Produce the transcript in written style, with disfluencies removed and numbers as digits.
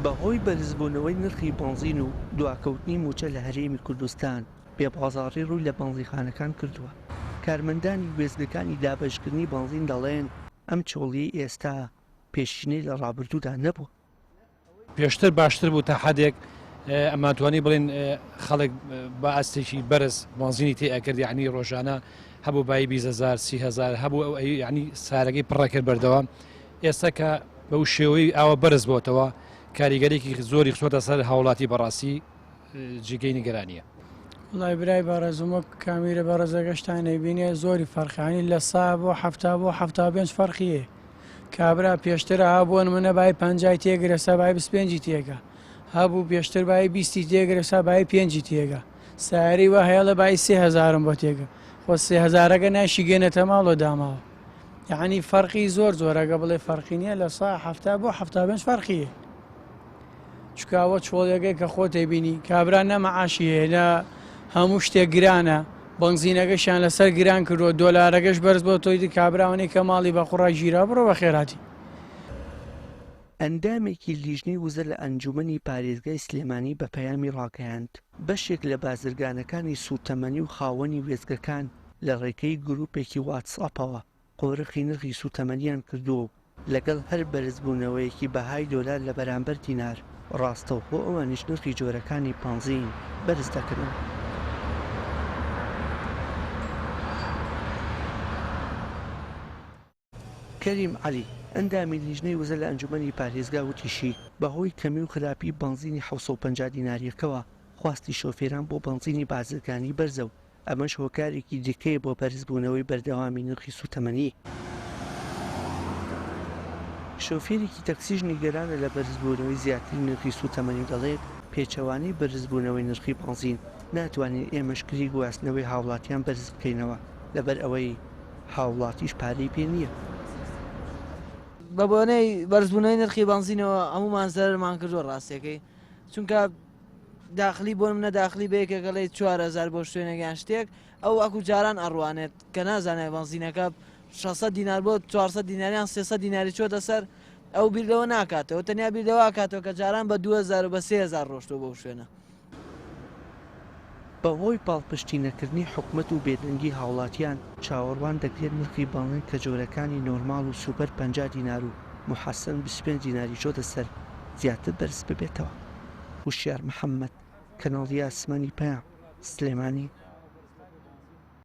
بەهۆی بەرزبوونەوەی نرخی بەنزین و دواکەوتنی مووچە لە هەرێمی کوردستان، بێبازاڕی ڕووی لە بەنزینخانەکان کردووە. کارمەندانی وێستگەکانی دابەشکردنی بەنزین دەڵێن، ئەم چۆڵییەی ئێستا پێشینەی لە ڕابردوودا نەبووە. پێشتر باشتر بوو تا حدێک ئەمانتوانی بڵێن خەڵک بە ئاستێکی بەرز بەنزینی تێ ئەکرد یعنی ڕۆژانە هەبوو بایی 20هزار 30هزار هەبوو ئەو یعنی سارەکەی پڕەکرد بەردەوام ئێستا کە بەو شێوەی ئاوە بەرز بۆتەوە کاریگەرێکی زۆری خستۆتە سەر هاوڵاتی بەڕاستی جێگەی نیگەرانیە. وەڵای برای بەڕێزم وەک کامیرە بەڕێزەکەشتان ئەیبینێ زۆری فەرقە یانی لە سا بۆ حەفتا بۆ 75 فەرقی هەیە کابرا پێشتر ها بۆ نمونە بای پەنجای تێگرە سا بای 25 تێگە هەبوو پێشتر بای بیستی تێگرە سا بای پێنجی تێگە ساری وە هەیەڵە بای سێ هەزارم بۆ تێگە خۆ سێ هەزارەکە ناشی گەێنێتە ماڵۆ داماوە یعنی فەرقی زۆر زۆرەگە بڵێ فەرقی نییە لە سا حەفتا بۆ 75 فەرقی هەیە چونکە ئەوە چۆڵیەکەی کە خۆت ئەیبینی کابرا نە مەعاشی هەیە نە هەموو شتێک گرانە بەنزینەکەشیان لەسەر گران کردووە دۆلارەکەش بەرز بۆ تۆی دی کابراوەنەی کە ماڵی بە قوڕا گیرا بڕۆ بە خێراتی. ئەندامێکی لیژنەی وزە لە ئەنجومەنی پارێزگای سلێمانی بە پەیامی ڕاگەیاند، بەشێک لە بازرگانەکانی سوتەمەنی و خاوەنی وێستگەکان لە ڕێگەی گروپێکی واتسئەپەوە قۆرخی نرخی سووتەمەنیان کردووە و لەگەڵ هەر بەرزبوونەوەیەکی بەهای دۆلار لە بەرامبەر دینار، ڕاستەوخۆ ئەوانیش نرخی جۆرەکانی بەنزین بەرز دەکەنەوە. کەریم عەلی، ئەندامی لیژنەی وزە لە ئەنجومەنی پارێزگا وتیشی، بەهۆی کەمی و خراپی بەنزینی 750 دینارییەکەوە، خواستی شۆفێران بۆ بەنزینی بازرگانی بەرزە و ئەمەش هۆکارێکی دیکەیە بۆ بەرزبوونەوەی بەردەوامی نرخی سووتەمەنی. شۆفێرێکی تەکسیش نیگەرانە لە بەرزبوونەوەی زیاتری نرخی سووتەمەنی و دەڵێت، پێچەوانەی بەرزبوونەوەی نرخی بەنزین، ناتوانین ئێمەش کری گواستنەوەی هاوڵاتیان بەرز بکەینەوە، لەبەر ئەوەی هاوڵاتیش پارەی پێ نییە. بەبۆنەی بەرزبوونەوەی نرخی بەنزینەوە هەموومان زەرەرمان کردووە ڕاستیەکەی، چونکە داخلی بۆ منە داخلی بە یەکێک ئەڵێ 4000 بۆ شوێنێک یان شتێک ئەو وەکو جاران ئەڕوانێت کە نازانێت بەنزینەکە 600 دینار بۆ 400 دینار یان 300 دیناری چۆتە سەر ئەو بیر لەوە ناکاتەوە تەنیا بیر لەوە ئەکاتەوە کە جاران بە 2000 و بە 3000 ڕۆشتووە بەو شوێنە. بەهۆی پاڵپشتی نەکردنی حکومەت و بێدەنگی هاوڵاتیان، چاوەڕوان دەکرێت نرخی بەنزین کە جۆرەکانی نۆرماڵ و سوپەر 50 دینار و موحەسەن 25 دیناری چۆتە سەر، زیاتر بەرز ببێتەوە. وشیار محەمەد، کەناڵی ئاسمانی پەیام، سلێمانی.